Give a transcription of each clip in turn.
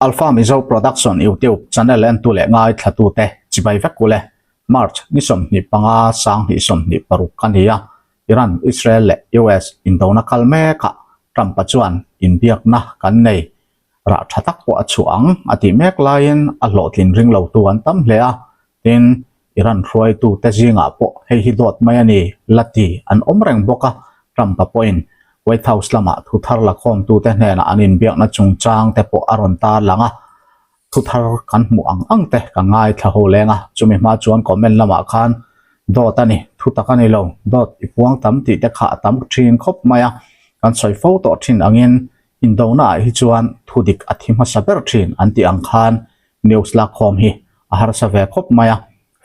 Alpha Mizo Production YouTube channel entu leh ngaithlatute chibai vek ule. March ni 25 2026 a ni a, Iran, Israel leh US indona kal mekah Trump-a chuan inbiakna kan nei rah tha tak pawh a chhuah ang a tih mek laiin a hlawhtlin ring lotu an tam hle a, tin Iran hruaitute zingah pawh hei hi dawt mai a ni la ti an awm reng bawk a, Trump-a pawhin White House lamah thu thar lakhawmtute hnenah an inbiakna chungchang te pawh a rawn tarlang a, thu thar kan hmuh ang ang te ka ngaithla ho leng a, chumi hma chuan comment lamah khan dawt a ni, thu tak a ni lo, dawt i puang tam tih te kha a tam thin khawp mai a, kan sawi fo tawh thin angin Indona ah hi chuan thu dik a thi hmasa ber thin an tih ang khan news lakkhawm hi a harsa ve khawp mai a,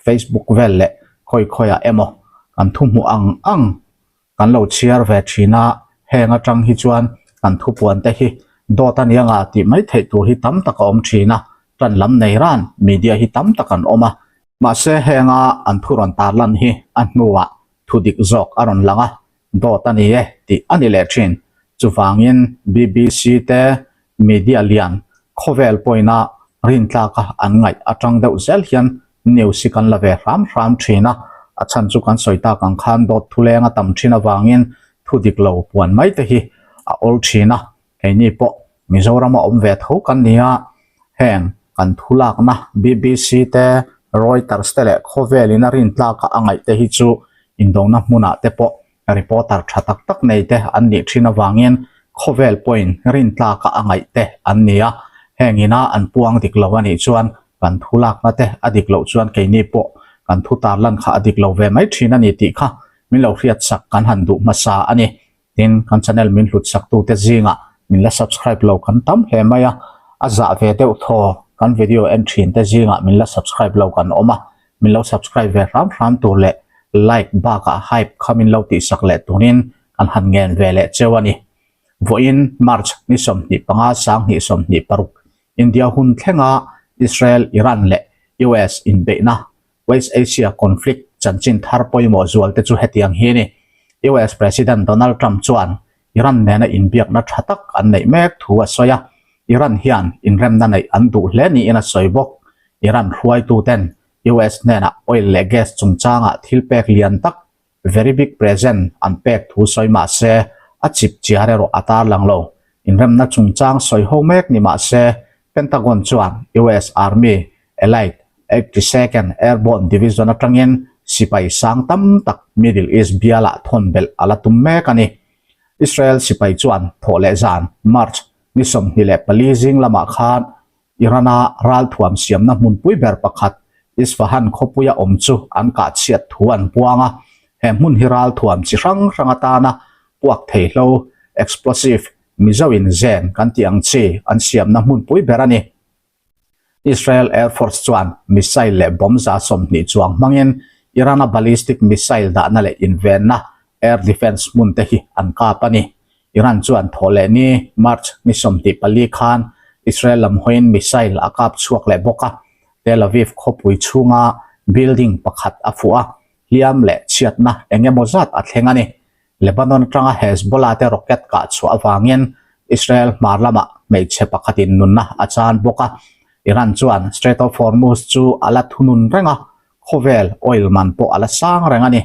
Facebook vel leh khawi khawi ah emaw kan thu hmuh ang ang kan lo chhiar ve thin a, heng atang hi chuan kan thu puan te hi dawt a nia nga tih mai theih tur hi tam tak a awm thin a, tan lam nei ran media hi tam tak an awm a, mahse henga an thu rawn tarlan hi a hnuah thu dik zawk a rawn lang a, Dawt a ni e tih a ni leh thin. Chuvangin BBC te media lian khawvel pawina rintlaka an ngaih atang deuh zel hian news hi kan la ve hram hram thin a, a chhan chu kan sawi tak ang khan dawt thuleng a tam thin avangin thu dik lo puan mai te hi a awl thin a. Keini pawh Mizorama awm ve tho kan ni a, heng kan thu lakna BBC te, Reuters te leh khawvelin a rintlaka a ngaih te hi chu indona hmunah te pawh reporter tha tak tak nei te an nih thin avangin khawvel pawhin rintlaka a ngaih te an ni a, heng ina an puang dik lo a nih chuan kan thu lakna te a dik loh chuan keini pawh kan thu tarlan kha a dik lo ve mai thin a ni tih kha min lo hriatsak kan han duh hmasa a ni. Tin, kan channel min hlut sak tute zingah min la subscribe lo kan tam hle mai a, a zah ve deuh thaw kan video en thin te zingah min la subscribe lo kan awm a, min lo subscribe ve hram hram tur leh like bakah hype kha min lo tih sak leh turin kan han ngen ve leh cheu a ni. Vawiin March ni 25 2026 India hun thlenga Israel, Iran leh US inbeihna West Asia conflict chanchin thar pawimawh zual te chu hetiang hi a ni. US President Donald Trump chuan Iran nena inbiakna tha tak an neih mek thu a sawi a, Iran hian inremna neih an duh hle niin a sawi bawk. Iran hruaituten US hnenah oil leh gas chungchangah thil pek lian tak Very big present an pek thu sawi mah se, a chip chiar erawh a tarlang lo. Inremna chungchang sawi ho mek ni mah se, Pentagon chuan US Army Elite 82nd Airborne Division atangin sipai sang tam tak Middle East bialah thawn belh a la tum mek a ni. Israel sipai chuan thawh leh zan March ni 24 zing lamah khan Iran-a ralthuam siamna hmunpui ber pakhat Isfahan khawpuia awm chu an kah chhiat thu an puang a, he hmun hi ralthuam chi hrang hrang atana puak theihlo, explosive, Mizoin zen kan tih ang chi an siamna hmunpui ber a ni. Israel Air Force chuan missile leh bomb 20 chuang hmangin Iran-a ballistic missile dahna leh invenna air defence hmun te hi an kap a ni. Iran chuan thawhleh ni March ni 24 khan Israel lam hawiin missile a kap chhuak leh bawk a, Tel Aviv khawpui chhunga building pakhat a fuh a, hliam leh chhiatna eng emaw zat a thleng a ni. Lebanon atanga Hezbollah te rocket kah chhuah avangin Israel hmar lamah hmeichhe pakhatin nunna a chan bawk a, Iran chuan Strait of Hormuz chu a la thunun reng a, khawvel oil man pawh a la sang reng a ni.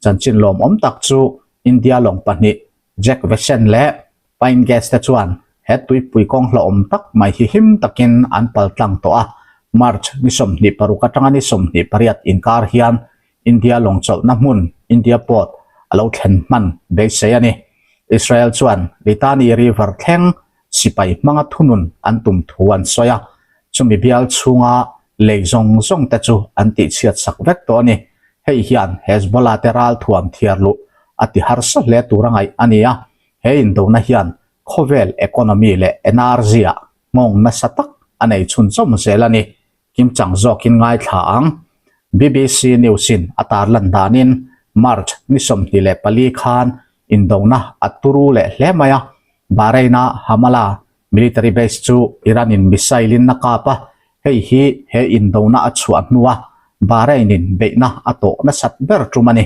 Chanchin lawmawm tak chu India lawng pahnih Jack Vesen leh Pine Gas te chuan he tuipui kawng hlauhawm tak mai hi him takin an pal tlang tawh a, March ni 26 atanga ni 28 inkar hian India lawng chawlhna hmun India Port a lo thlen hman beisei a ni. Israel chuan Litani River thleng sipai hmanga thunun an tum thu an sawi a, chumi bial chhunga lei zawng zawng te chu an tihchhiat sak vek tawh a ni. Hei hian Hezbollah te ralthuam thiar luh a ti harsa hle tur a ngaih a ni a, he indona hian khawvel economy leh energy ah nghawng nasa tak a nei chhunchawm zel a ni. Kimchang zawkin ngaithla ang. BBC News in a tarlan danin March ni 24 khan indona a turu leh hle mai a, Bahrain-a Hamala Military base chu Iran-in missile-in a kap a, hei hi he indona a chhuah hnua Bahrain-in beihna a tawh nasat ber tum a ni.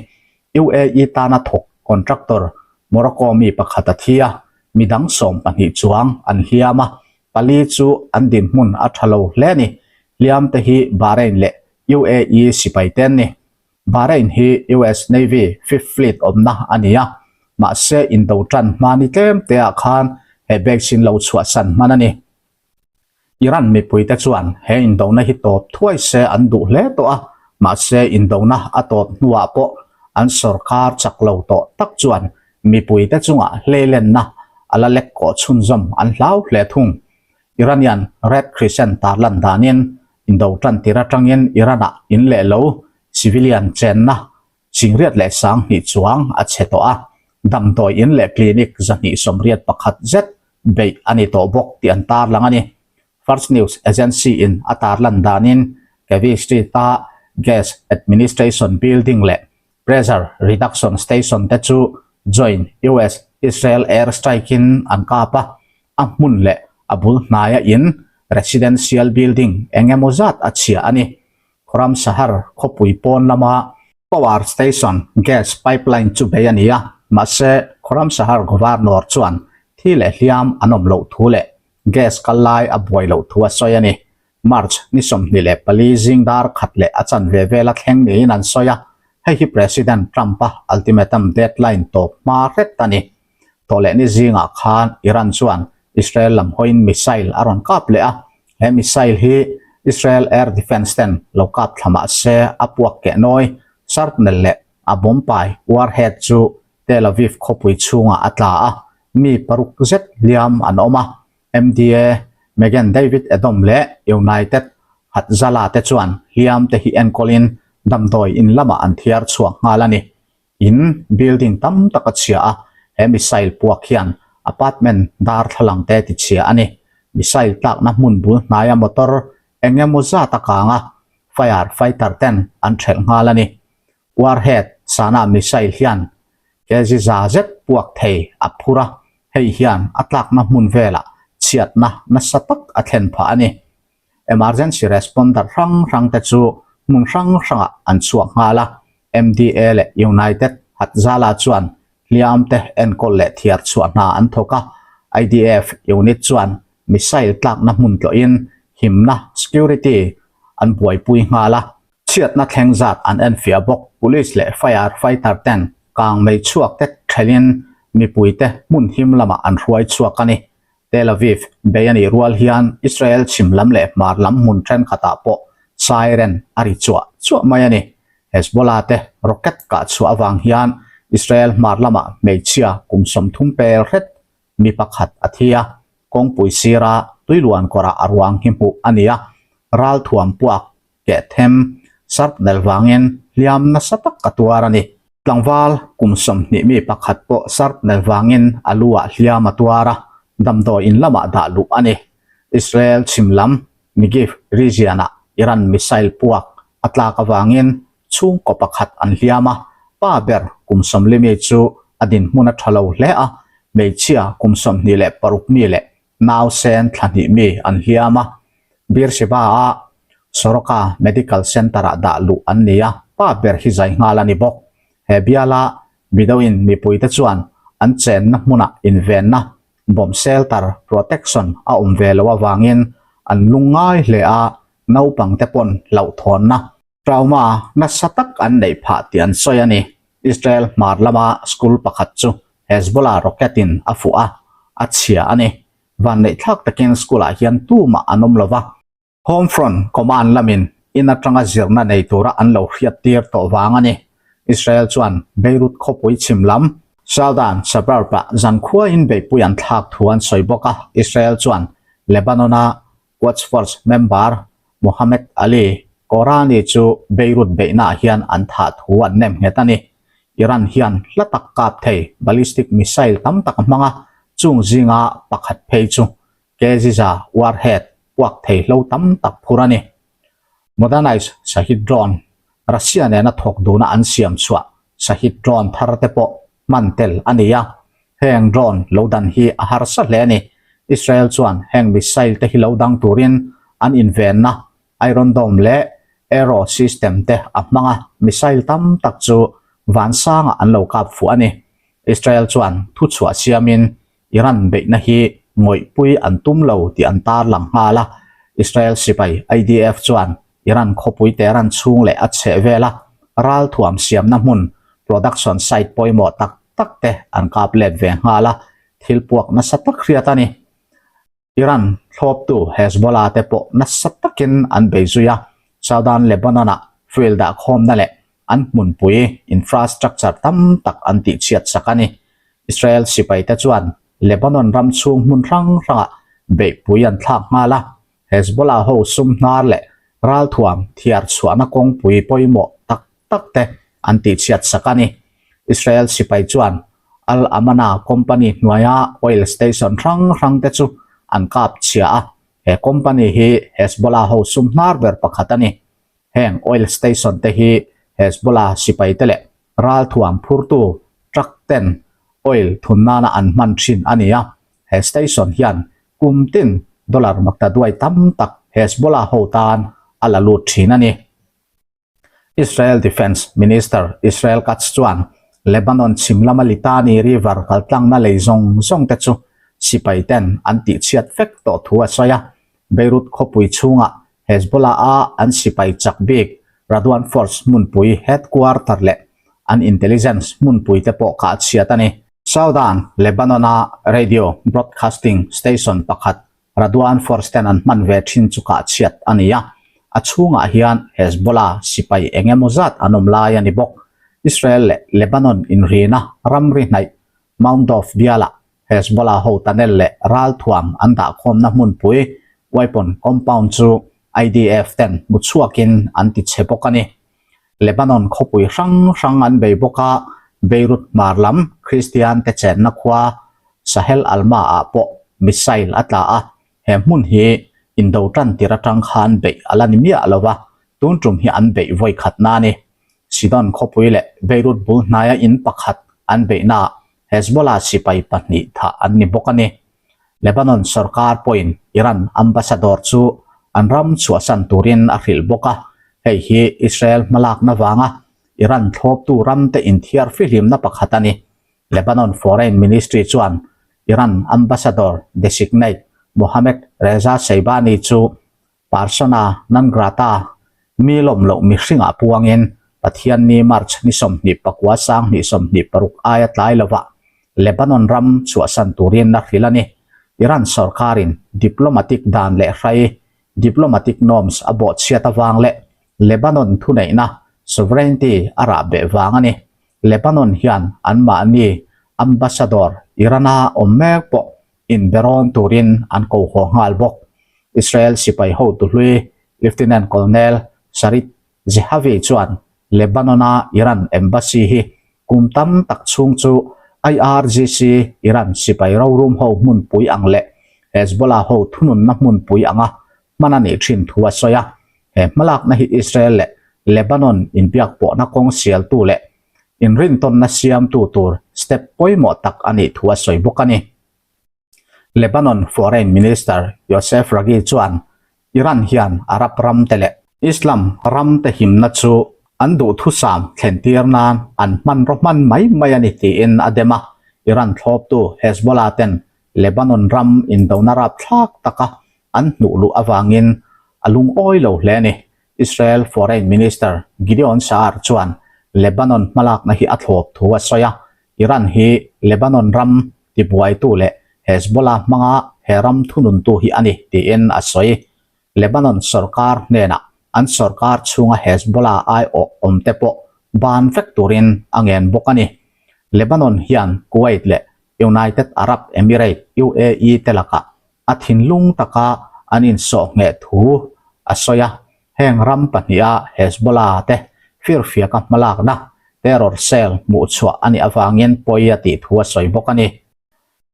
UAE tana thawk contractor Morocco mi pakhat a thi a, midang 12 chuang an hliam a. pali chu an dinhmun a tha lo hle a ni. Hliam te hi Bahrain leh UAE sipai te an ni. Bahrain hi US Navy Fifth Fleet awmna a ni a, mahse indo tan hma ni tlem te ah khan he base in lo chhuahsan hman a ni. Iran mipuite chuan he indona hi tawp thuai se an duh hle tawh a, mahse indona a tawp hnuah pawh an sorkar chak lo tawh tak chuan mipuite chungah hleilenna a la lek kawh chhunzawm an hlau hle thung. Iranian Red Crescent tarlan danin indo tan tir atangin Iran-ah in leh lo civilian chenna Singriat leh 2000 chuang a chhe tawh a, damdawi in leh clinic 281 zet beih a ni tawh bawk tih an tarlang a ni. First News Agency in a tarlan danin Kevi Street a Gas Administration Building leh Pressure Reduction Station te chu joint US Israel air strike in an kap a, a hmun leh a bul hnaia in residential building eng emaw zat a chhia a ni. Khawram Sahar khawpui pawn lama Power Station Gas Pipeline chu bei a ni a, mahse Khawram Sahar Governor chuan thi leh hliam an awm loh thu leh gas kal lai a buai loh thu a sawi a ni. March ni 24 zing dar khat leh a chanve vela thleng niin an sawi a, hei hi President Trump-a ultimatum deadline tawp hma hret a ni. Thawhlehni zingah khan Iran chuan Israel lam hawiin missile a rawn kap leh a, he missile hi Israel air defence ten lo kap thla mah se a puak keh nawi shrapnel leh a bomb pai warhead chu Tel Aviv khawpui chhungah a tla a, mi paruk zet hliam an awm a. MDA, Magen David Adom leh United Hatzalah te chuan hliam te hi enkawlin damdawi in lamah an thiar chhuak nghal a ni. In building tam tak a chhia a, he missile puak hian apartment darthlalang te ti chhia a ni. Missile tlakna hmun bul hnaia motor eng emaw zat a kang a, fire fighter ten an thelh nghal a ni. Warhead sana missile hian kg za zet puak thei a phur a, hei hian a tlakna hmun velah chhiatna nasa tak a thlen phah a ni. Emergency responder hrang hrang te chu hmun hrang hrangah an chhuak nghal a, MDA leh United Hatzala chuan hliam te enkawl leh thiar chhuah hna an thawk a, IDF unit chuan missile tlakna hmun tlawhin himna, security, an buaipui nghal a, chhiatna thleng zat an enfiah bawk. Police leh fire fighter ten kang mei chhuak te thelhin mipuite hmun him lamah an hruai chhuak a ni. Tel Aviv bei a nih rual hian Israel chhim lam leh hmar lam hmun thenkhatah pawh siren a ri chuah chuah mai a ni. Hezbollah te rocket kah chhuah avang hian Israel hmar lamah hmeichhia kum 30 pel hret mi pakhat a thi a, kawngpui sira tuiluan kawrah a ruang hi hmuh a ni a, ralthuam puak keh them shrapnel vangin hliam nasa tak a tuar a ni. Tlangval kum 20 mi pakhat pawh shrapnel vangin a lu ah hliam a tuar a, damdawi in lamah dah luh a ni. Israel chhim lam Negev region ah Iran missile puak a tlak avangin chhungkaw pakhat an hliam a, pa ber kum 40 mi chu a dinhmun a tha lo hle a, hmeichhia kum 26 mi leh nausen thla hnih mi an hliam a, Beersheba-a Soroka Medical Centre-ah dah luh an ni a, pa ber hi zai nghal a ni bawk. He biala Bedouin mipuite chuan an chenna hmunah invenna, bomb shelter protection, a awm ve loh avangin an lungngai hle a, naupangte pawn hlauhthawnna, Trauma nasa tak an neih phah tih an sawi a ni. Israel hmar lama school pakhat chu Hezbollah rocket in a fuh a, a chhia a ni. Vanneihthlak takin school ah hian tumah an awm lova. Home Front Command lamin in atanga zirna nei tura an lo hriat tir tawh vang a ni. Israel chuan Beirut khawpui chhim lam Southern suburb ah zankhuain beihpui an thlak thu an sawi bawk a. Israel chuan Lebanon-a Quds Force member Mohammed Ali Korani chu Beirut beihnaah hian an thah thu an nem nghet a ni. Iran hian hla tak kap thei ballistic missile tam tak a hmang a, chung zinga pakhat phei chu Keziza warhead puak thei hlo tam tak phur a ni. Modernized Shahed drone, Russia nena thawk duna an siam chhuah Shahed drone thar te pawh hman tel a ni a, heng drone lo dan hi a harsa hle a ni. Israel chuan heng missile te hi lo dang turin an invenna Iron Dome leh Arrow system te a hmang a, missile tam tak chu vansangah an lo kap fuh a ni. Israel chuan thuchhuah siamin Iran beihna hi ngawihpui an tum lo tih an tarlang nghal a. Israel sipai, IDF, chuan Iran khawpui Tehran chhung leh a chhehvela ralthuam siamna hmun, production site, pawimawh tak tak te an kap let ve nghal a, thil puak nasa tak hriat a ni. Iran thlawptu Hezbollah te pawh nasa takin an bei zui a, Southern Lebanon-ah fuel dahkhawmna leh an hmunpui infrastructure tam tak an tihchhiat sak a ni. Israel sipaite chuan Lebanon ram chhung hmun hrang hrangah beihpui an thlak nghal a, Hezbollah ho sum hnar leh ralthuam thiar chhuahna kawngpui pawimawh tak tak te an tihchhiat sak a ni. Israel sipai chuan Al Amana company hnuaia oil station hrang hrang te chu an kap chhia a, he company hi Hezbollah ho sum hnar ber pakhat a ni. Heng oil station te hi Hezbollah sipai te leh ralthuam phurtu truck ten oil thun nana an hman thin a ni a, he station hian kum tin dollar maktaduai tam tak Hezbollah ho tan a la lut thin a ni. Israel Defence Minister Israel Katz chuan Lebanon chhim lama Litani River kaltlangna lei zawng zawng te chu sipai ten an tihchhiat vek tawh thu a sawi a. Beirut khawpui chhungah Hezbollah a an sipai chak bik Radwan Force hmunpui headquarter leh an intelligence hmunpui te pawh kah chhiat a ni. Southern Lebanon-a radio broadcasting station pakhat Radwan Force ten an hman ve thin chu kah chhiat a ni a, a chhungah hian Hezbollah sipai eng emaw zat an awm lai a ni bawk. Israel leh Lebanon inrina ramri hnaih Mount Dov bialah Hezbollah ho tunnel leh ralthuam an dahkhawmna hmunpui weapon compound chu IDF ten hmu chhuakin an ti chhe bawk a ni. Lebanon khawpui hrang hrang an bei bawk a, Beirut hmar lam Kristian te chenna khua Sahel Alma ah pawh missile a tla a, he hmun hi indo tan tir atang khan beih a la ni miah lo va, tun tum hi an beih vawi khatna a ni. Sidon khawpui leh Beirut bul hnaia in pakhat an beihnaah Hezbollah sipai pahnih thah an ni bawk a ni. Lebanon sorkar pawhin Iran ambassador chu an ram chhuahsan turin a hrilh bawk a, hei hi Israel hmalakna vanga Iran thlawptu ramte inthiar fihlimna pakhat a ni. Lebanon Foreign Ministry chuan Iran ambassador designate Mohammad Reza Sheibani chu persona non grata, mi lawm loh mihringah puangin Pathianni March ni 24 2026 aia tlai lovah Lebanon ram chhuahsan turin a hrilh a ni. Iran sorkarin diplomatic dan leh hrai, diplomatic norms, a bawhchhiat avang leh Lebanon thuneihna, sovereignty, a rah beh vang a ni. Lebanon hian anmahni ambassador Iran-a awm mek pawh inberawn turin an ko haw nghal bawk. Israel sipai hotu hlui Lieutenant Colonel Sharit Zehavi chuan Lebanon-a Iran embassy hi kum tam tak chhung chu IRGC, Iran sipai rorum ho hmunpui ang leh Hezbollah ho thununna hmunpui anga hman a nih thin thu a sawi a. He hmalakna hi Israel leh Lebanon inbiak pawhna kawng sialtu leh inrintawnna siamtu tur step pawimawh tak a nih thu a sawi bawk a ni. Lebanon Foreign Minister Youssef Raghi chuan Iran hian Arab ramte leh Islam ramte himna chu an duhthusam thlentir nan an hmanraw hman mai mai a ni tiin a dem a. Iran thlawptu Hezbollah ten Lebanon ram indona rapthlak taka an hnuh luh avangin a lungawi lo hle a ni. Israel Foreign Minister Gideon Sa'ar chuan Lebanon hmalakna hi a thlawp thu a sawi a, Iran hi Lebanon ram tibuaitu leh Hezbollah hmanga he ram thununtu hi a ni tiin a sawi. Lebanon sorkar hnenah an sorkar chhunga Hezbollah aiawh awmte pawh ban vek turin a ngen bawk a ni. Lebanon hian Kuwait leh United Arab Emirate, UAE, te lakah a thinlung taka an insawh ngheh thu a sawi a, heng ram pahniha Hezbollah te firfiaka hmalakna terror cell hmuhchhuah a nih avangin pawi a tih thu a sawi bawk a ni.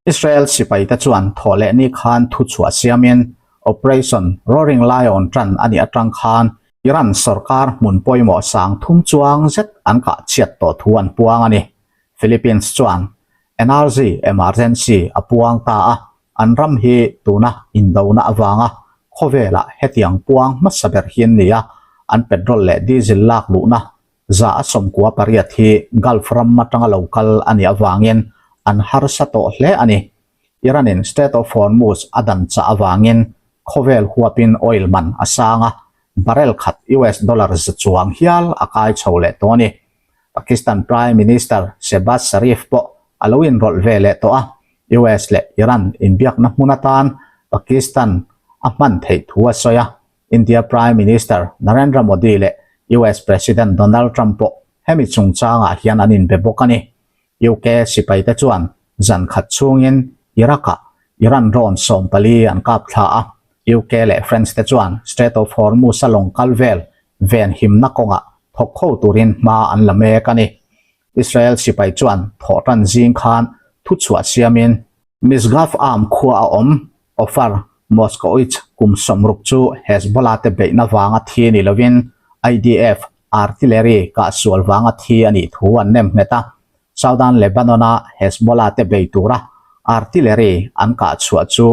Israel sipaite chuan thawhlehni khan thuchhuah siamin Operation Roaring Lion tan a nih atang khan Iran sorkar hmun pawimawh sang thum chuang zet an kah chhiat tawh thu an puang a ni. Philippines chuan Energy emergency a puang ta a, an ram hi tuna indona avanga khawvelah hetiang puang hmasa ber hi an ni a, an petrol leh diesel lak luhna 98% hi Gulf ram atanga lo kal a nih avangin an harsa tawh hle a ni. Iran-in Strait of Hormuz a dan chah avangin khawvel huapin oil man a sang a, barrel khat US dollar za chuang hial a kai chho leh tawh a ni. Pakistan Prime Minister Shehbaz Sharif pawh a lo inrawlh ve leh tawh a, US leh Iran inbiakna hmun atan Pakistan a hman theih thu a sawi a, India Prime Minister Narendra Modi leh US President Donald Trump pawh hemi chungchangah hian an inbe bawk a ni. UK sipaite chuan zan khat chhungin Iraq-ah Iran rawn 14 an kap thla a, UK leh France te chuan Strait of Hormuz-a lawng kal vel ven himna kawngah thawk ho turin hma an la mek a ni. Israel sipai chuan thawhtan zing khan thuchhuah siamin, Misgav Am khua a awm Ofer Moskowitz kum 60 chu Hezbollah te beihna vanga thi ni lovin IDF artillery kahsual vanga thi a nih thu an nem nghet a. Southern Lebanon-a Hezbollah te bei tura artillery an kah chhuah chu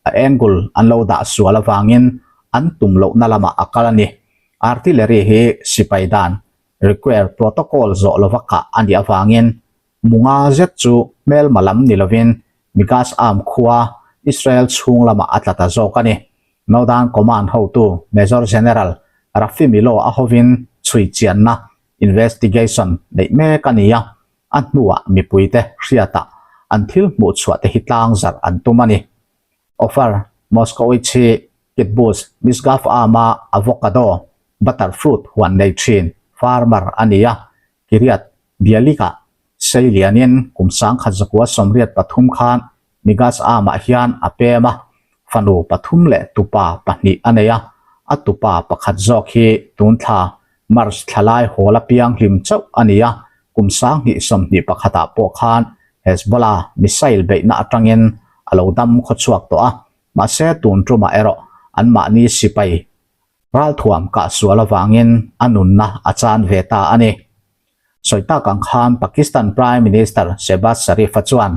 a angle an lo dah sual avangin an tum lohna lamah a kal a ni. Artillery hi sipai dan require protocol zawh lova kah a nih avangin Munga zet chu hmelma lam ni lovin Migas Am khua Israel chhung lamah a tla ta zawk a ni. Northern Command hotu Major General Rafi Milo a hovin chhui chianna, investigation, neih mek a ni a, a hnuah mipuite hriatah an thil hmuh chhuah te hi tlang zarh an tum a ni. Ofer Moskowitz hi Kibbutz Misgav Am-a avocado, butter fruit huan nei thin farmer a ni a, Kiryat Bialik-ah sei lianin kum 1983 khan Migas Am-ah hian a pem a, fanu pathum leh tupa pahnih a nei a, a tupa pakhat zawk hi tun thla March thla lai hawl a piang hlim chauh a ni a, kum 2021-ah pawh khan Hezbollah missile beihna atangin a lo dam khawchhuak tawh a, mahse tun tumah erawh anmahni sipai ralthuam kahsual avangin a nunna a chan ve ta a ni. Sawi tak ang khan Pakistan Prime Minister Shehbaz Sharif-a chuan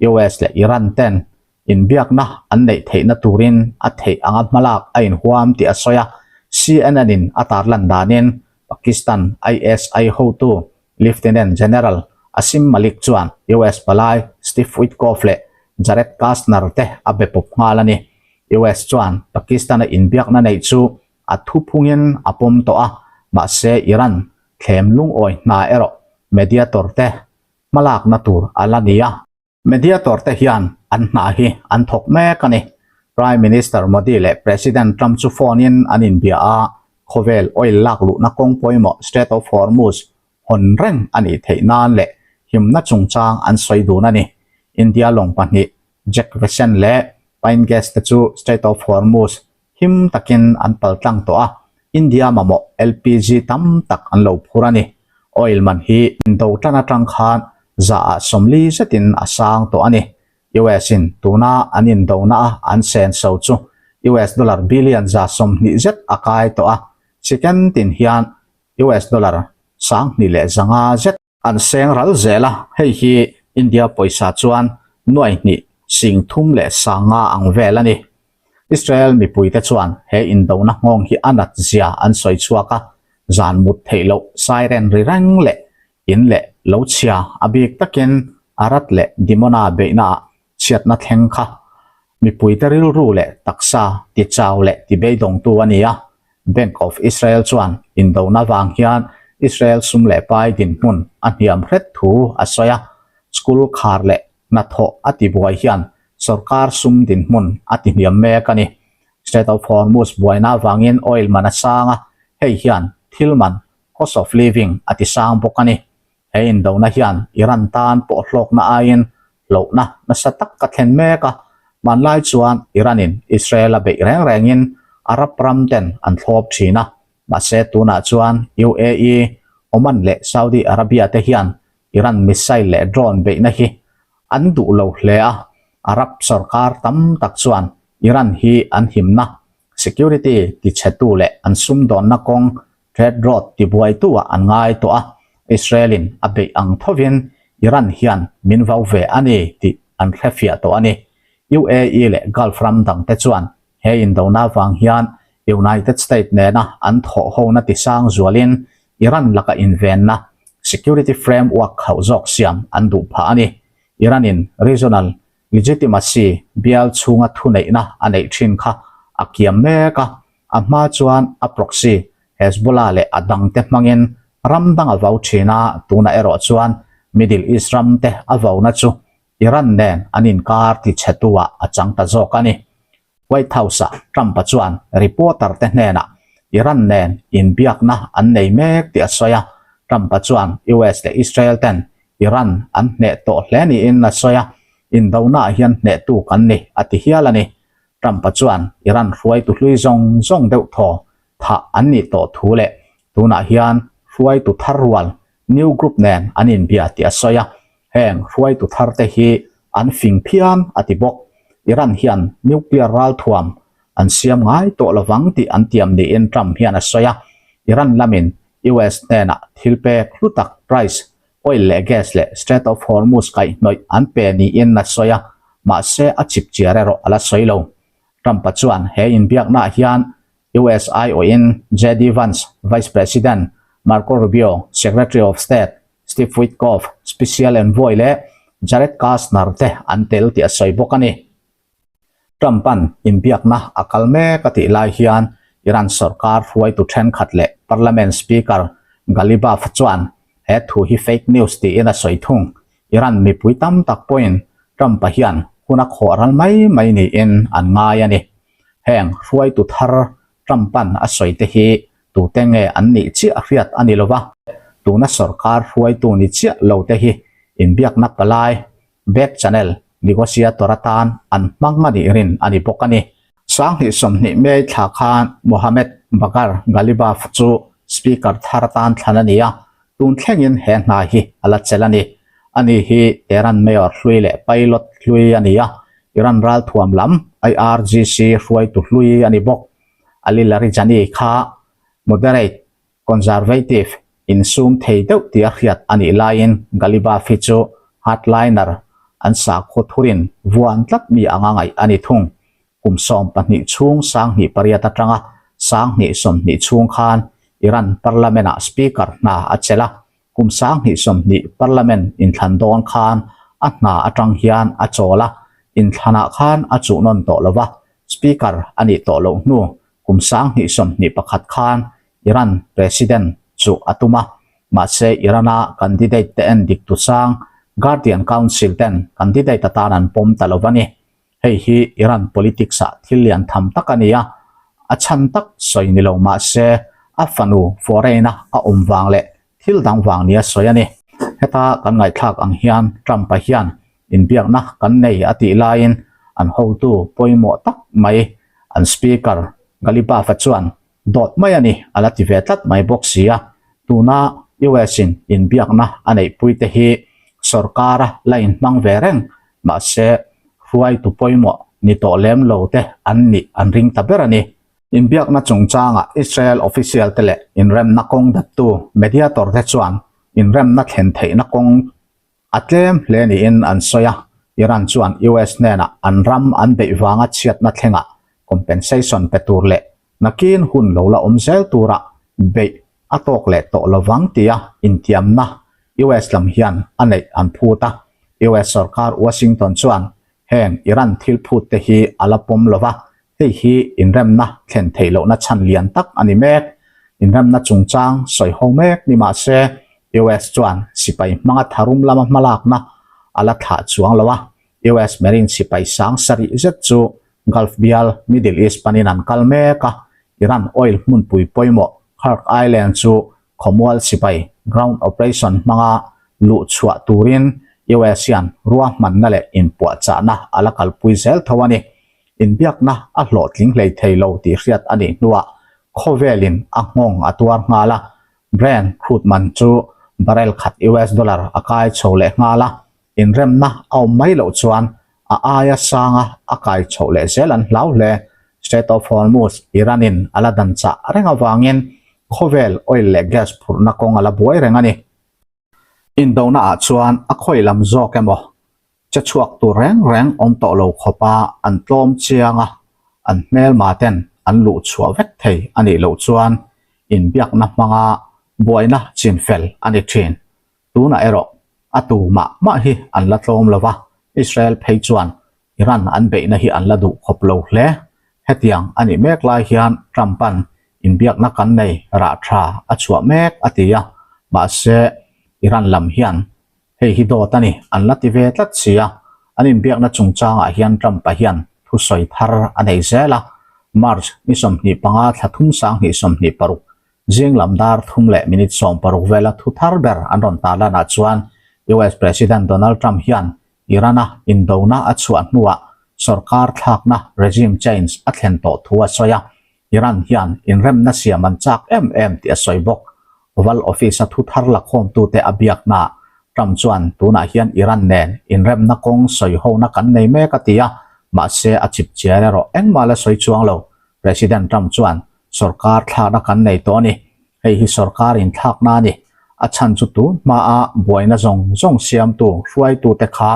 US leh Iran ten inbiakna an neih theihna turin a theih anga hmalak a inhuam tih a sawi a, CNN-in a tarlan danin Pakistan ISI hotu Lieutenant General Asim Malik chuan US palai Steve Witkoff leh Jared Kushner te a be pawp nghal a ni. US chuan Pakistan-a inbiakna neih chu a thuphungin a pawm tawh a, mahse Iran thlem lungawi hna erawh mediator te hmalakna tur a la ni a. Mediator te hian an hna hi an thawk mek a ni. Prime Minister Modi leh President Trump chu phone in an inbia a, khawvel oil lak luhna kawng pawimawh Strait of Hormuz hawn reng a nih theih nan leh himna chungchang an sawi dun a ni. India lawng pahnih Jack Vesen leh Pine Gas te chu Strait of Hormuz him takin an paltlang tawh a, India mamawh LPG tam tak an lo phur a ni. Oil man hi indo tan atang khan zaah 40 zetin a sang tawh a ni. US in tuna an indona a an senso chu US dollar billion 120 zet a kai tawh a, second tin hian US dollar 2500 zet An seng ral zel a, hei hi India pawisa chuan nuaihnih 3500 ang vel a ni. Israel mipuite chuan he indona nghawng hi a nat zia an sawi chhuak a, zan mut theih loh siren ri reng leh in leh lo chhia a bik takin Arad leh Dimona beihnaah chhiatna thleng kha mipuite rilru leh taksa tichau leh tibeidawngtu a ni a. Bank of Israel chuan indona vang hian Israel sum leh pai dinhmun a hniam hret thu a sawi a, school khar leh hnathawh a tibuai hian sorkar sum dinhmun a tihniam mek a ni. Strait of Hormuz buaina vangin oil man a sang a, hei hian thil man, cost of living, a tisang bawk a ni. He indona hian Iran tan pawh hlawkna aiin hlauhna nasa tak ka thlen mek a, hmanlai chuan Iran-in Israel a beih reng rengin Arab ram ten an thlawp thin a, mahse tunah chuan UAE, Oman leh Saudi Arabia te hian Iran missile leh drone beihna hi an duh lo hle a, Arab sorkar tam tak chuan Iran hi an himna, security, tichhetu leh an sumdawnna kawng Red Road tibuaituah an ngai tawh a, Israel-in a beih ang thovin Iran hian min vau ve a ni tih an hrefiah tawh a ni. UAE leh Gulf ram dangte chuan he indona vang hian United State nena an thawhhona tisang zualin Iran laka invenna security framework khauh zawk siam an duh phah a ni. Iran-in regional. Legitimacy, bial chhunga thuneihna a neih thin kha a kiam mek a, a hma chuan a proxy Hezbollah leh a dangte hmangin ram dang a vau thin a, tunah erawh chuan Middle East ramte a vauna chu Iran nen an inkar tichhetu-ah a chang ta zawk a ni. White House-ah Trump-a chuan reporter-te hnenah Iran nen inbiakna an nei mek tih a sawi a. Trump-a chuan US leh Israel ten Iran an hneh tawh hle niin a sawi a, indonaah hian hnehtu kan ni a ti hial a ni. Trump-a chuan Iran hruaitu hlui zawng zawng deuh thaw thah an nih tawh thu leh tunah hian hruaitu thar rual new group nen an inbia tih a sawi a. Heng hruaitu thar te hi an fing phian a ti bawk. Iran hian nuclear ralthuam an siam ngai tawh lovang tih an tiam niin Trump hian a sawi a. Iran lamin US hnenah thil pek hlu tak price, oil leh gas leh Strait of Hormuz kaihhnawih an pe niin a sawi a, mahse a chipchiar erawh a la sawi lo. Trump-a chuan he inbiaknaah hian US aiawhin JD Vance, Vice President, Marco Rubio, Secretary of State, Steve Witkoff, Special Envoy leh Jared Kushner te an tel tih a sawi bawk a ni. Trump-a'n inbiakna a kal mek a tih lai hian Iran sorkar hruaitu thenkhat leh Parliament Speaker Ghalibaf chuan he thu hi fake news tiin a sawi thung. Iran mipui tam tak pawhin Trump-a hian hun a khawh ral mai mai niin an ngai a ni. Heng hruaitu thar Trump-a'n a sawi te hi tute nge an nih chiah hriat a ni lo va, tuna sorkar hruaitu ni chiah lo te hi inbiakna palai, back channel, negotiator atan an hmang a nih rin a ni bawk a ni. 2020 May thla khan Mohammad Bagher Ghalibaf chu Speaker thar atan thlan a ni a, tun thlengin he hna hi a la chelh a ni. Ani hi Tehran Mayor hlui leh pilot hlui a ni a, Iran ralthuam lam IRGC hruaitu hlui a ni bawk. Ali Larijani kha moderate, conservative, insum thei deuh tia hriat a nih laiin Ghalibaf hi chu hardliner, an sakhaw thurin vuan tlat mi anga ngaih a ni thung. Kum 12 chhung 2008 atanga 2020 chhung khan Iran Parliament-ah Speaker hna a chelh a, Kum 2020 Parliament inthlan dawn khan a hna atang hian a chawl a, inthlanah khan a chuh nawn tawh lo va, Speaker a nih tawh loh hnu kum 2021 khan Iran President chuh a tum a, mahse Iran-a candidate te en dik tu sang Guardian Council ten candidate atan an pawm ta lo va ni. Hei hi Iran politics ah thil lian tham tak a ni a, a chhan tak sawi ni lo mah se a fanu foreign a a awm vang leh thil dang vang nia sawi a ni. Heta kan ngaihthlak ang hian Trump-a hian inbiakna kan nei a tih laiin an hotu pawimawh tak mai an speaker Ghalibaf-a chuan dawt mai a ni a la ti ve tlat mai bawk si a, tuna US in inbiakna a neihpui te hi sorkara la inhmang ve reng mahse hruaitu pawimawh ni tawh lem lo te an nih an ring ta ber a ni. Inbiakna chungchangah Israel official te leh inremna kawng daptu mediator te chuan inremna thlen theihna kawng a tlem hle niin an sawi a, Iran chuan US hnenah an ram an beih vanga chhiatna thlengah compensation pe tur leh nakin hun lo la awm zel tura beih a tawk leh tawh lovang tia intiamna US lam hian a neih an phut a. US sorkar Washington chuan heng Iran thil phut te hi a la pawm lova, hei hi inremna thlen theih lohna chhan lian tak a ni mek. Inremna chungchang sawi ho mek ni mah se US chuan sipai hmanga tharum lama hmalakna a la thlah chuang lo a, US Marine sipai sang sarih zet chu Gulf bial Middle East panin an kal mek a, Iran oil hmunpui pawimawh Kharg Island chu khawmual sipai ground operation hmanga luh chhuah turin US hian ruahmanna leh inpuahchahna a la kalpui zel tho a ni. Inbiakna a hlawhtling hlei thei lo tih hriat a nih hnuah khawvelin a nghawng a tuar nghal a, Brent crude man chu barrel khat US dollar a kai chho leh nghal a, Inremna a awm mai loh chuan a aia sanga a kai chhoh leh zel an hlau hle. Strait of Hormuz, Iran-in a la dan chah reng avangin khawvel oil leh gas phurhna kawng a la buai reng a ni. Indona ah chuan a khawi lam zawk emaw che chhuak tur reng reng awm tawh lo khawpa an tlawm chiang a, an hmelma ten an luh chhuah vek thei a nih loh chuan inbiakna hmanga buaina chinfel a ni thin. Tunah erawh a tu mah mah hi an la tlawm lo va. Israel phei chuan Iran an beihna hi an la duh khawp lo hle. Hetiang a nih mek lai hian Trump-a'n inbiakna kan nei rah tha a chhuah mek a ti a, mahse Iran lam hian hei hi dawt a ni an la ti ve tlat si a, an inbiakna chungchangah hian Trump-a hian thusawi thar a nei zel a, March ni 25 thla thum 2026 zing lam dar thum leh minute 16 vela thu thar ber an rawn tarlanah chuan US President Donald Trump hian Iran-a indona a chhuah hnuah sorkar thlakna regime change a thlen tawh thu a sawi a, Iran hian inremna siam an chak em em tih a sawi bawk. Oval Office-a thu thar lakhawmtute a biaknaah Trump chuan tunah hian Iran nen inremna kawng sawihona kan nei mek a ti a, mahse a chip chiar erawh engmah la sawi chuang lo. President Trump chuan sorkar thlakna kan nei tawh a ni. Hei hi sorkar inthlakna a ni. A chhan chu tun hmaa buaina zawng zawng siamtu hruaitute kha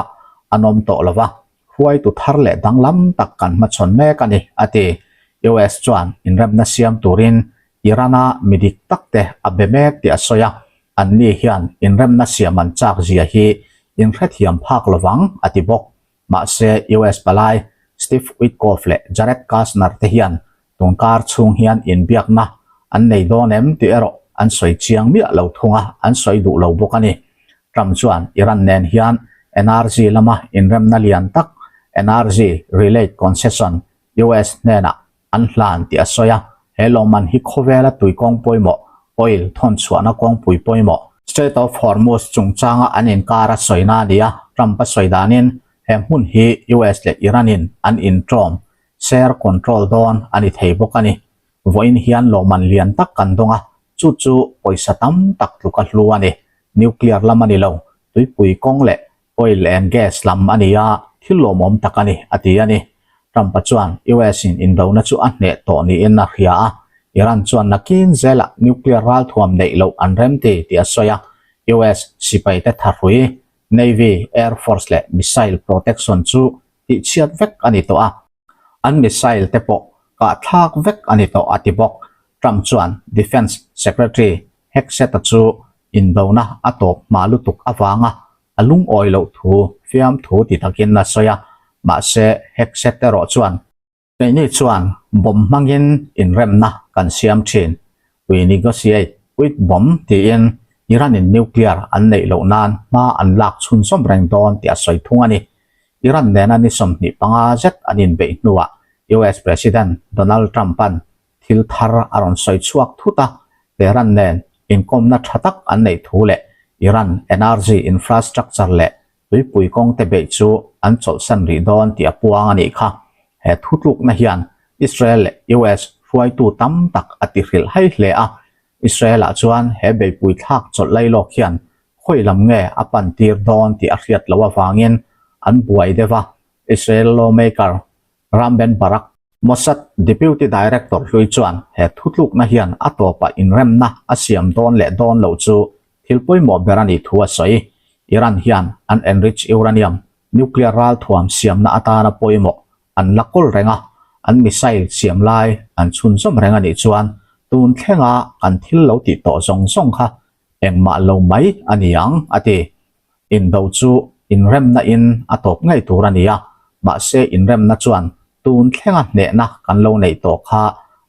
an awm tawh lo va, hruaitu thar leh danglam tak kan hmachhawn mek a ni, a ti. US chuan inremna siam turin Iran-a mi dik takte a be mek tih a sawi a, anni hian inremna siam an chak zia hi inhrethiam phak lo vang, a ti bawk. Mahse, US palai Steve Witkoff leh Jared Kushner te hian tunkar chhung hian inbiakna an nei dawn em tih erawh an sawi chiang miah lo thung a, an sawi duh lo bawk a ni. Trump chuan Iran nen hian energy lama inremna lian tak, energy relate concession, US hnenah an hlan tih a sawi a, he lawmman hi khawvela tui kawng pawimawh, oil thawn chhuahna kawngpui pawimawh, Strait of Hormuz chungchanga an inkar a sawina a ni a, Trump a sawi danin he hmun hi US leh Iran in an inṭawm, share control, dawn a ni thei bawk a ni. Vawiin hian lawmman lian tak kan dawng a, chu chu pawisa tam tak tluka hlu a ni. Nuclear lam a ni lo, tuipui kawng leh Oil and gas lam a ni a, thil lawmawm tak a ni, a ti a ni. Trump-a chuan US-in indona chu a hneh tawh niin a hria a, Iran chuan nakin zelah nuclear ralthuam neih loh an remti tih a sawi a, US sipaite thahrui, Navy, Air Force leh missile protection chu tihchhiat vek a ni tawh a. An missile te pawh kahthlak vek a ni tawh, a ti bawk. Trump chuan Defence Secretary Hegseth-a chu indona a tawp hma lutuk avanga a lungawi loh thu fiamthu ti takin a sawi a, mahse Hegseth erawh chuan, Keini chuan bomb hmangin inremna kan siam thin, we negotiate with bomb tiin Iran-in nuclear an neih loh nan hma an lak chhunzawm reng dawn tih a sawi thung a ni. Iran nena ni 25 zet an inbeih hnuah US President Donald Trump-a'n thil thar a rawn sawi chhuak thut a, Tehran nen inkawmna tha tak an neih thu leh Iran energy infrastructure leh tuipui kawngte beih chu an chawlhsan rih dawn tih a puang a nih kha. He thutlukna hian Israel leh US hruaitu tam tak a ti hrilh hai hle a, Israel-ah chuan he beihpui thlak chawlh lailawk hian khawi lam nge a pan tir dawn tih a hriat loh avangin an buai deuh a, Israel lawmaker Ram Ben Barak, Mossad Deputy Director hlui chuan he thutlukna hian a tawpah inremna a siam dawn leh dawn loh chu thil pawimawh ber a nih thu a sawi. Iran hian an enriched uranium, nuclear ralthuam siamna atana pawimawh an la kawl reng a, an missile siam lai an chhunzawm reng a nih chuan tun thlenga kan thil lo tih tawh zawng zawng kha engmah lo mai a ni ang, a ti. Indo chu inremna in a tawp ngei tur a ni a, mahse inremna chuan tun thlenga hnehna kan lo neih tawh kha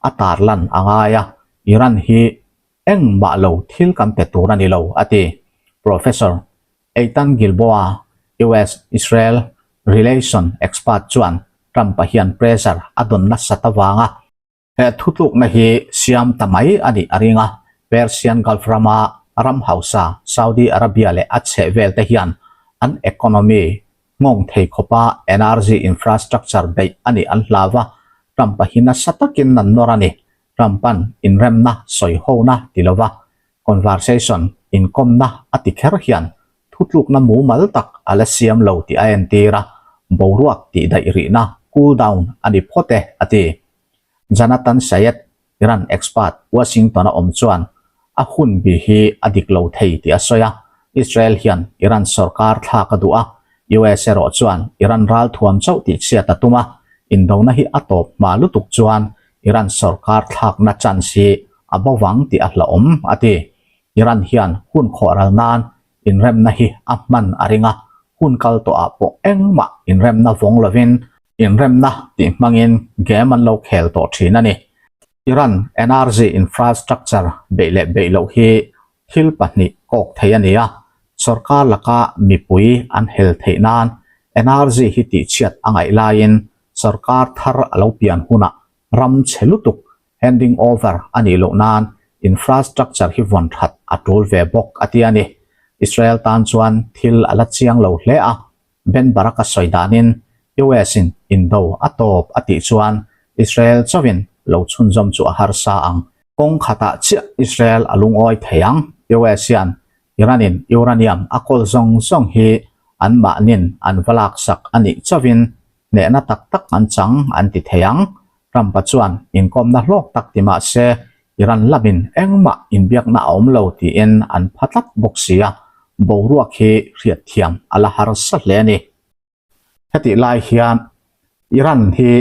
a tarlan a ngai a, Iran hi engmah lo thil kan pe tur a ni lo, a ti. Professor Eitan Gilboa, US-Israel relation expert chuan Trump-a hian pressure a dawn nasat avanga, He thutlukna hi siam ta mai a nih a ring a, Persian Gulf rama ram hausa Saudi Arabia leh a chhehvel te hian an economy nghawng thei khawpa energy infrastructure beih a nih an hlau a, Trump-a hi nasa takin an nawr a ni. Trump-a'n inremna sawihona ti lova conversation, inkawmna a ti kher hian thutlukna mumal tak a la siam lo tih a entir a, boruak tihdaih rihna, cool down, a ni phawt e, a ti. Jonathan Syed, Iran expert, Washington-a awm chuan a hun bi hi a dik lo thei tih a sawi a, Israel hian Iran sorkar thlak a duh a, US erawh chuan Iran ralthuam chauh tihchhiat a tum a, indona hi a tawp hma lutuk chuan Iran sorkar thlakna chance hi a bo vang tih a hlauhawm, a ti. Iran hian hun khawhral nan inremna hi a hman a ring a. Hun kal tawhah pawh engmah inremna vawng lovin inremna tih hmangin game an lo khel tawh thin a ni. Iran energy infrastructure beih leh beih loh hi thil pahnih kawk thei a ni a, sorkar laka mipui an hel theih nan energy hi tihchhiat a ngaih laiin sorkar thar a lo pian hunah ram chhe lutuk handing over a nih loh nan infrastructure hi vawn that a tul ve bawk a ti a ni. Israel tan chuan thil a la chiang lo hle a, Ben Barak a sawi danin US in indo a tawp a tih chuan Israel chauhin lo chhunzawm chu a harsa ang. Kawng khatah chiah Israel a lungawi thei ang. US hian Iran in uranium a kawl zawng zawng hi anmahnin an va laksak a nih chauhin hnehna tak tak an chang an ti thei ang. Trump-a chuan inkawmna hlawk tak ti mah se Iran lamin engmah inbiakna a awm lo tiin an pha tlat bawk si a, boruak hi hriatthiam a la harsa hle a ni. Hetih lai hian Iran hi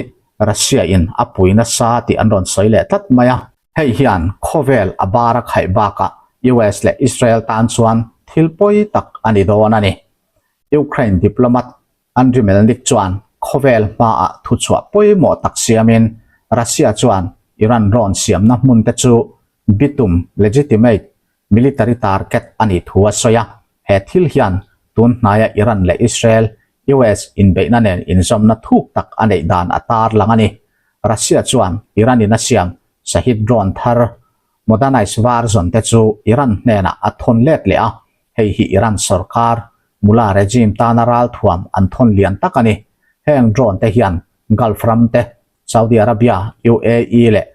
Russia-in a pui nasa tih an rawn sawi leh tlat mai a. Hei hian khawvel a bar a khaih bakah US leh Israel tan chuan thil pawi tak a ni dawn a ni. Ukraine diplomat Andriy Melnyk chuan khawvel hmaah thuchhuah pawimawh tak siamin Russia chuan Iran rawn siamna hmun te chu bitum, legitimate, military target a nih thu a sawi a. He thil hian tun hnaia Iran leh Israel, US inbeihna nen inzawmna thuk tak a neih dan a tarlang a ni. Russia chuan Iran-in a siam Shahed drone thar modernized version te chu Iran hnenah a thawn let leh a, hei hi Iran sorkar Mullah regime tana ralthuam an thawn lian tak a ni. Heng drone te hian Gulf ram te, Saudi Arabia, UAE leh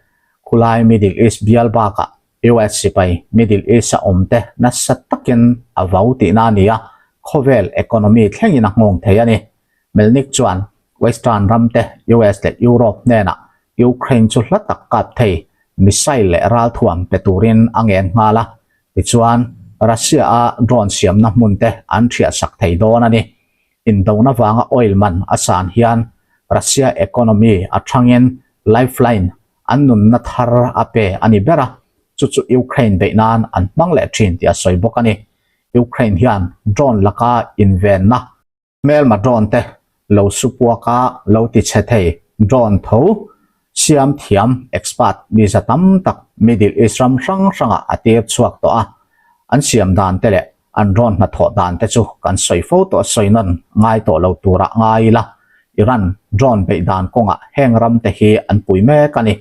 khulai Middle East bial bakah US sipai Middle East a awm te nasa takin a vau tihna a ni a, khawvel economy thlengin a nghawng thei a ni. Melnyk chuan Western ram te, US leh Europe hnenah Ukraine chu hla tak kap thei missile leh ralthuam pe turin a ngen nghal a, tichuan Russia-a drone siamna hmun te an thiah sak thei dawn a ni. Indona vanga oil man a san hian Russia economy a thangin lifeline an nunna thar a pe a ni ber a, chu chu Ukraine beih nan an hmang leh thin tih a sawi bawk a ni. Ukraine hian drone laka invenna Hmelma drone te lo su puaka lo ti chhe thei drone tho siam thiam expert mi za tam tak Middle East ram hrang hrangah a tir chhuak tawh a, an siam dan te leh an drone hnathawh dan te chu kan sawi fo tawh sawi nawn ngai tawh lo turah ngai ila Iran drone beih dan kawngah heng ram te hi an pui mek a ni.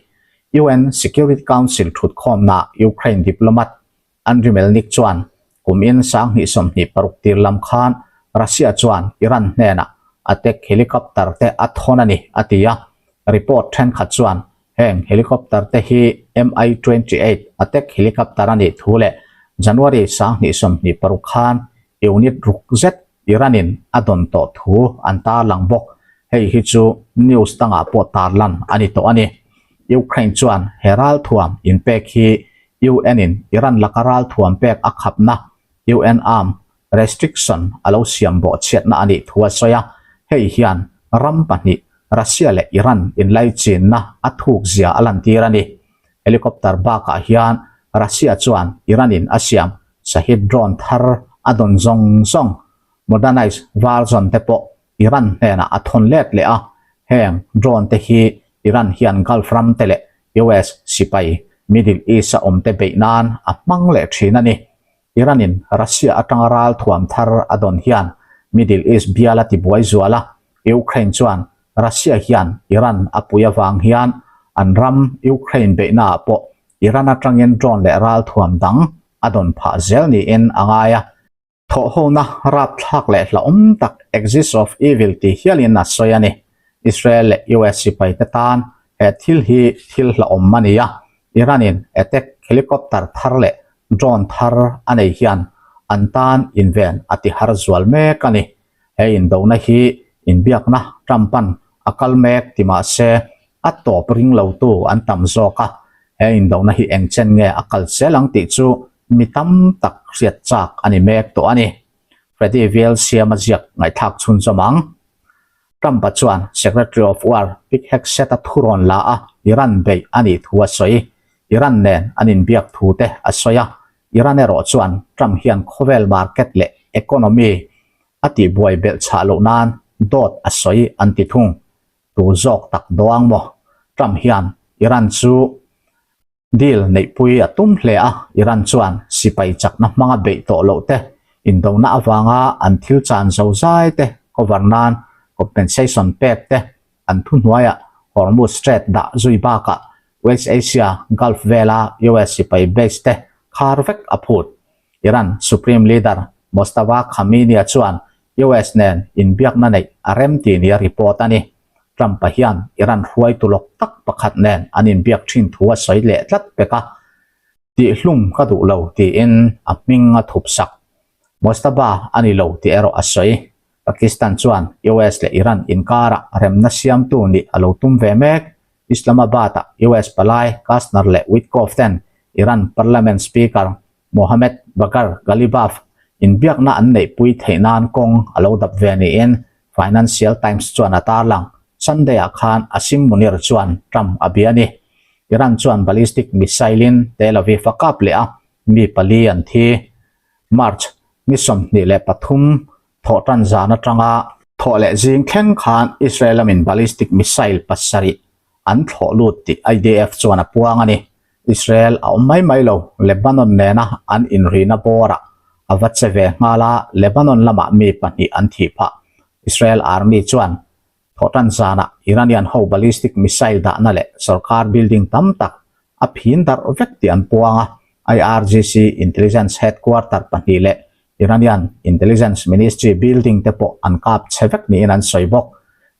UN Security Council thutkhawmnaah Ukraine diplomat Andriy Melnyk chuan kum in 2026 tir lam khan Russia chuan Iran hnenah attack helicopter te a thawn a ni a ti a. Report thenkhat chuan heng helicopter te hi Mi-28 attack helicopter a nih thu leh January 2026 khan unit ruk zet Iran-in a dawn tawh thu an tarlang bawk. Hei hi chu news dangah pawh tarlan a ni tawh a ni. Ukraine chuan he ralthuam inpek hi UN-in Iran laka ralthuam pek a khapna, UN Arm Restriction, a lo siam bawhchhiatna a nih thu a sawi a, hei hian ram pahnih, Russia leh Iran inlaichinna a thukzia a lantir a ni. Helicopter bakah hian Russia chuan Iran-in a siam Shahed drone thar a dawn zawng zawng, modernized version te pawh Iran hnenah a thawn let leh a, heng drone te hi Iran hian Gulf ram te leh US sipai Middle East a awm te beih nan a hmang leh thin a ni. Iran in Russia atanga ral thuam thar a dawn hian Middle East bial a tibuai zual a, Ukraine chuan Russia hian Iran a pui avang hian an ram Ukraine beihna ah pawh Iran atangin drone leh ral thuam dang a dawn phah zel niin a ngai a. Thawhhona rapthlak leh hlauhawm tak Axis of Evil tih hialin a sawi a ni. Israel leh US sipaite tan he thil hi thil hlauhawm a ni a, Iran-in attack helicopter thar leh drone thar a nei hian an tan inven a ti har zual mek a ni. He indona hi inbiakna Trump-a'n a kal mek ti mah se a tawp ring lotu an tam zawk a, he indona hi engchen nge a kal zel ang tih chu Mi tam tak hriat chak a ni mek tawh a ni. Freddy Vial siama ziak ngaihthlak chhunzawm ang. Trump-a chuan Secretary of War Pete Hegseth-a thu rawn la a, Iran beih a nih thu a sawi. Iran nen an inbiak thu te a sawi a. Iran erawh chuan Trump hian khawvel market leh economy a. a tihbuai belh chhah loh nan dawt a sawi an ti thung. Tu zawk tak daw ang maw? Trump hian Iran chu deal neihpui a tum hle a, Iran chuan sipai chakna hmanga beih tawh loh te, indona avanga an thil chan zozai te cover nan compensation pek te an thuhnuaiah Hormuz Strait dah zui bakah West Asia Gulf vela US sipai base te khar vek a phut. Iran Supreme Leader Mojtaba Khamenei-a chuan US nen inbiakna neih a rem tih nia report a ni. Trump-a hian Iran hruaitu lawk tak pakhat nen an inbiak thin thu a sawi leh tlat pek a, Tihhlum ka duh lo tiin a hming a thup sak. Mojtaba a ni lo tih erawh a sawi. Pakistan chuan US leh Iran inkarah remna siamtu nih a lo tum ve mek. Islamabad-ah US palai Kushner leh Witkoff ten Iran Parliament Speaker Mohammad Bagher Ghalibaf inbiakna an neihpui theih nan kawng a lo dap ve niin Financial Times chuan a tarlang. Sunday-ah khan Asim Munir chuan Trump a bia a ni. Iran chuan ballistic missile-in Tel Aviv a kap leh a, mi pali an thi. March ni 23 thawh tan zan atanga thawh leh zing thleng khan Israel lamin ballistic missile pasarih an thlawh lut tih IDF chuan a puang a ni. Israel a awm mai mai lo, Lebanon nena an inrihna bawrah a va che ve nghal a, Lebanon lamah mi pahnih an thih phah. Israel Army chuan Thawhtan zanah Iranian ho ballistic missile dahna leh sorkar building tam tak a phin darh vek tih an puang a, IRGC Intelligence Headquarter pahnih leh Iranian Intelligence Ministry building te pawh an kap chhe vek niin an sawi bawk.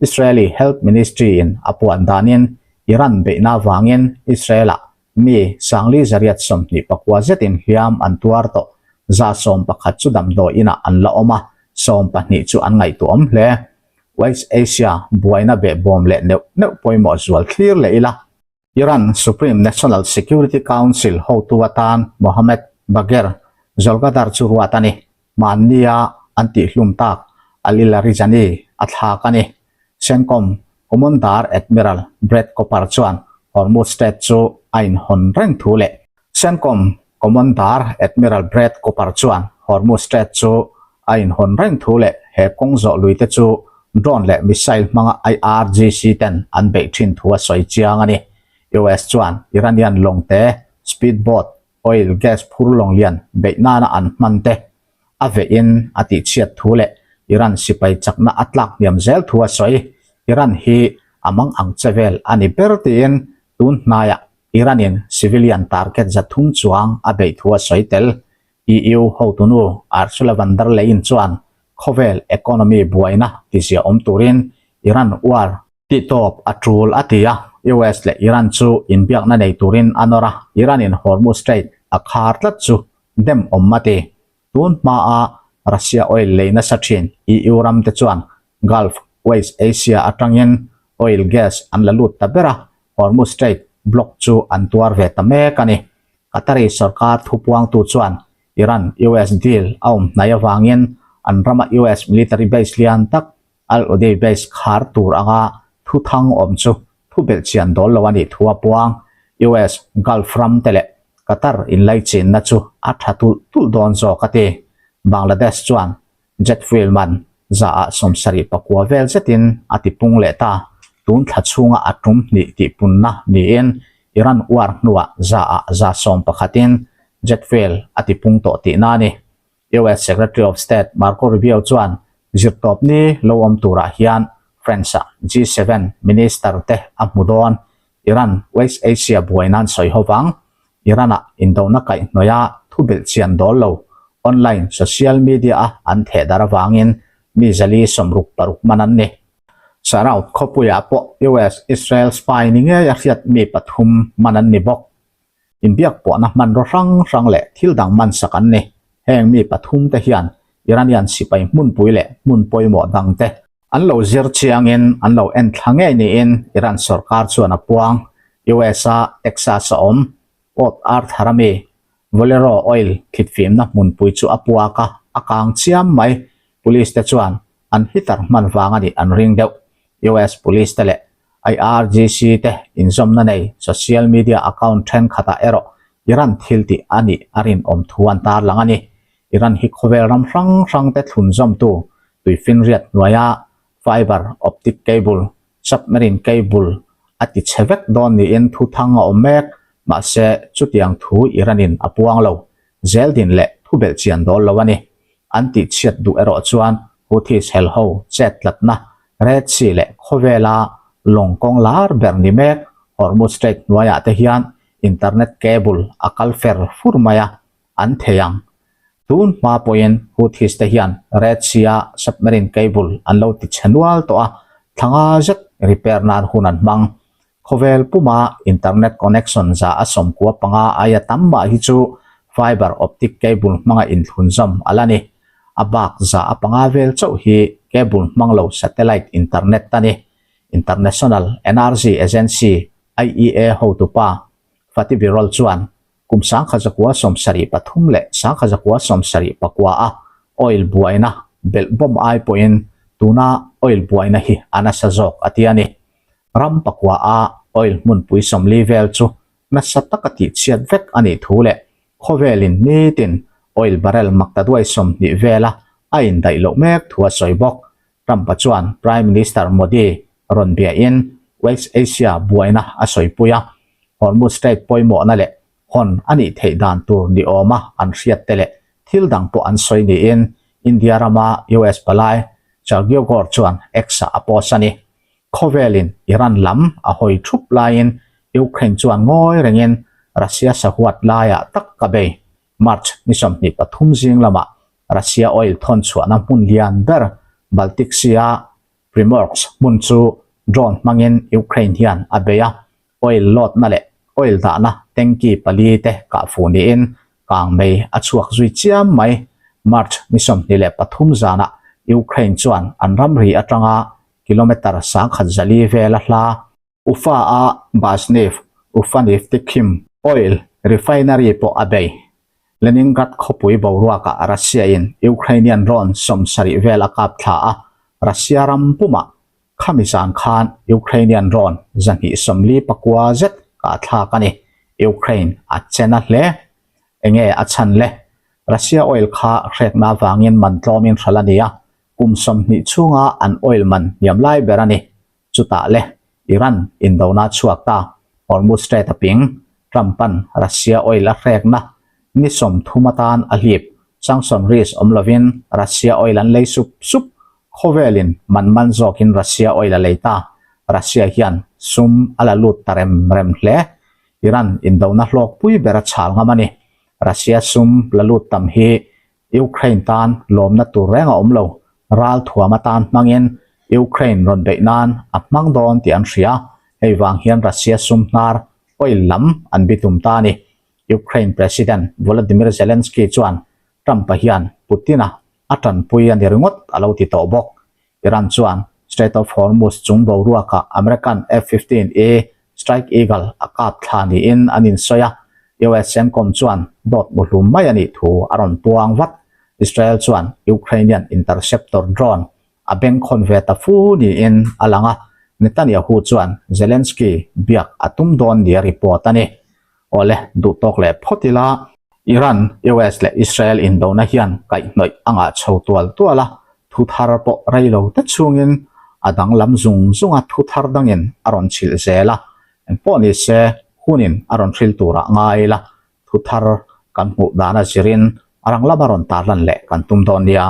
Israeli Health Ministry in a puan danin Iran beihna avangin Israel-ah mi Sangli zariat 24 zetin hliam an tuar tawh. 11 chu damdawi inah an la awm a, 12 chu an ngaihtuahawm hle. West Asia buaina behbawm leh neuh neuh pawimawh zual thlir leh ila. Iran Supreme National Security Council hotu atan Mohammad Bagher Zolghadr chu ruat a ni. Mahnia an tihhlum tak Ali Larijani a thlak a ni. CENTCOM Commander Admiral Brad Cooper chuan Hormuz Strait chu a inhawn reng thu leh CENTCOM Commander Admiral Brad Cooper chuan Hormuz Strait chu a inhawn reng thu leh he kawng zawh lui te chu drone leh missile hmanga IRGC ten an beih thin thu a sawi chiang a ni. US chuan Iranian lawng te, speed boat, oil, gas phur lawng lian beih nana an hman te a vehin a tihchhiat thu leh Iran sipai chakna a tlak hniam zel thu a sawi. Iran hi a mang ang che vel a ni ber tiin tun hnaiah Iran-in civilian target 300 chuang a beih thu a sawi tel. EU hotunu Ursula von der Leyen chuan khawvel economy buaina tizia awm turin Iran war tihtawp a tul a ti a, US leh Iran chu inbiakna nei turin a nawr a, Iran-in Hormuz Strait a khar tlat chu dem awm a ti. Tun hmaa Russia oil lei nasa thin EU ram te chuan Gulf, West Asia atangin oil gas an la lut ta ber a, Hormuz Strait block chu an tuar ve ta mek a ni. Qatari sorkar thupuangtu chuan Iran-US deal a awm hnai avangin an rama US military base lian tak Al Udeid base khar tur anga thuthang awm chu thu belhchian dawl lo a nih thu a puang. US, Gulf ram te leh Qatar inlaichinna chu a tha tulh tulh dawn zawk a ti. Bangladesh chuan jet fuel man 79% vel zetin a tipung leh ta. Tun thla chhunga a tum hnih tihpunna niin Iran uar hnuah 11%-in jet fuel a tipung tawh tihna a ni. US Secretary of State Marco Rubio chuan zirtawpni lo awm turah hian France-a G7 minister te a hmu dawn. Iran West Asia buai nan sawi ho vang. Iran-ah indona kaihhnawih a thu belhchian dawl lo. Online social media-a an theh darh avangin mi 466 man an ni. Saraut khawpuiah pawh US-Israel spy ni ngei a hriat mi pathum man an ni bawk. Inbiak pawhna hmanraw hrang hrang leh thil dang man sak an ni. Heng mi pathum te hian Iranian sipai hmunpui leh hmun pawimawh dang te an lo zir chiangin an lo en thla ngei niin Iran sorkar chuan a puang. US a Texas a awm Port Arthur a mi Valero oil thlitfimna hmunpui chu a puak a, a kang chiam mai. Police te chuan an hitar hman vang a nih an ring deuh. US police te leh IRGC te inzawmna nei social media account thenkhatah erawh Iran thil tih a nih a rinawm thu an tarlang a ni. Iran hi khawvel ram hrang hrang te thlunzawmtu tuifinriat hnuaia fiber optic cable, submarine cable, a ti chhe vek dawn niin thu thang a awm mek. Mahse, chutiang thu Iran-in a puang lo. Zeldin leh thu belhchian dawl lo a ni. An tihchhiat duh erawh chuan Houthis helho chet tlatna Red Sea leh khawvela lawng kawng lar ber ni mek Hormuz Strait hnuaiah te hian internet cable a kal fer fur mai a, an thei ang. Tun hma pawhin Houthis te hian Red Sea-a submarine cable an lo ti chhe nual tawh a, thla nga zet repair nan hun an hmang. Khawvel puma internet connection za a 95 aia tam mah hi chu fiber optic cable hmanga inthlunzawm a la ni. A bak 5% vel chauh hi cable hmang lo satellite internet a ni. International Energy Agency, IEA, hotupa Fatih Birol chuan Kum 1973 leh 1979 a oil buaina belh bawm ai pawhin tuna oil buaina hi a nasa zawk a ti a ni. Ram pakua a oil hmunpui 40 vel chu nasa taka tihchhiat vek a nih thu leh khawvelin nitin oil barrel maktaduai 20 vela a indaih loh mek thu a sawi bawk. Trump-a chuan Prime Minister Modi rawn biain West Asia buaina a sawipui a, Hormuz Strait pawimawhna leh hawn a nih theih dan tur ni awma an hriat te leh thil dang pawh an sawi niin India rama US palai Sergio Gor chuan X-ah a post a ni. Khawvelin Iran lam a hawi thup laiin Ukraine chuan ngawi rengin Russia sahuat laiah tak ka bei. March ni 23 zing lamah Russia oil thawn chhuahna hmun lian ber Baltic Sea-a Primorsk hmun chu drone hmangin Ukraine hian a bei a, oil load-na leh oil dahna tanky pali te kah fuh niin kang mei a chhuak zui chiam mai. March ni 23 zanah Ukraine chuan an ramri atanga kilometre 1100 vela hla Ufa-a Basneft, Ufaneftekhim, oil refinery pawh a bei. Leningrad khawpui boruakah Russia-in Ukrainian drone 70 vel a kap thla a, Russia ram pumah khami zan khan Ukrainian drone 249 zet kah thlak a ni. Ukraine a che na hle. Enge a chhan le? Russia oil kha hrekna avangin man tlawmin hral a ni a, kum 20 chhunga an oil man hniam lai ber a ni. Chutah le Iran indona chhuak ta Hormuz Strait a ping, Trump-a'n Russia oil a hrekna ni 30 atan a hlip, sanction risk awm lovin Russia oil an lei sup sup, khawvelin man man zawkin Russia oil a lei ta, Russia hian sum a la lut ta rem rem hle, Iran indona hlawkpui ber a chhal ngam a ni, Russia sum la lut tam hi Ukraine tan lawmna tur reng a awm lo, ral thuam atan hmangin Ukraine rawn beih nan a hmang dawn tih an hria, hei vang hian Russia sum hnar oil lam an bitum ta a ni. Ukraine President Volodymyr Zelensky chuan Trump-a hian Putin-a a tanpui a ni ringawt a lo ti tawh bawk. Iran chuan Strait of Hormuz chung boruakah American F-15E Strike Eagle a kap thla niin an insawi a, US CENTCOM chuan dawt muhlum mai a nih thu a rawn puang vat. Israel chuan Ukrainian interceptor drone a bengkhawn ve ta fu niin a lang a, Netanyahu chuan Zelensky biak a tum dawn nia report a ni. Awle, duhtawk leh phawt ila, Iran, US leh Israel indona hian kaihhnawih a ngah chho tual tual a, thu thar pawh rei lo te chhungin a danglam zung zung a thu thar dangin a rawn chhilh zel a, engpawh ni se hunin a rawn hril turah ngai ila, thu thar kan hmuh dan a zirin a rang lama rawn tarlan leh kan tum dawn nia.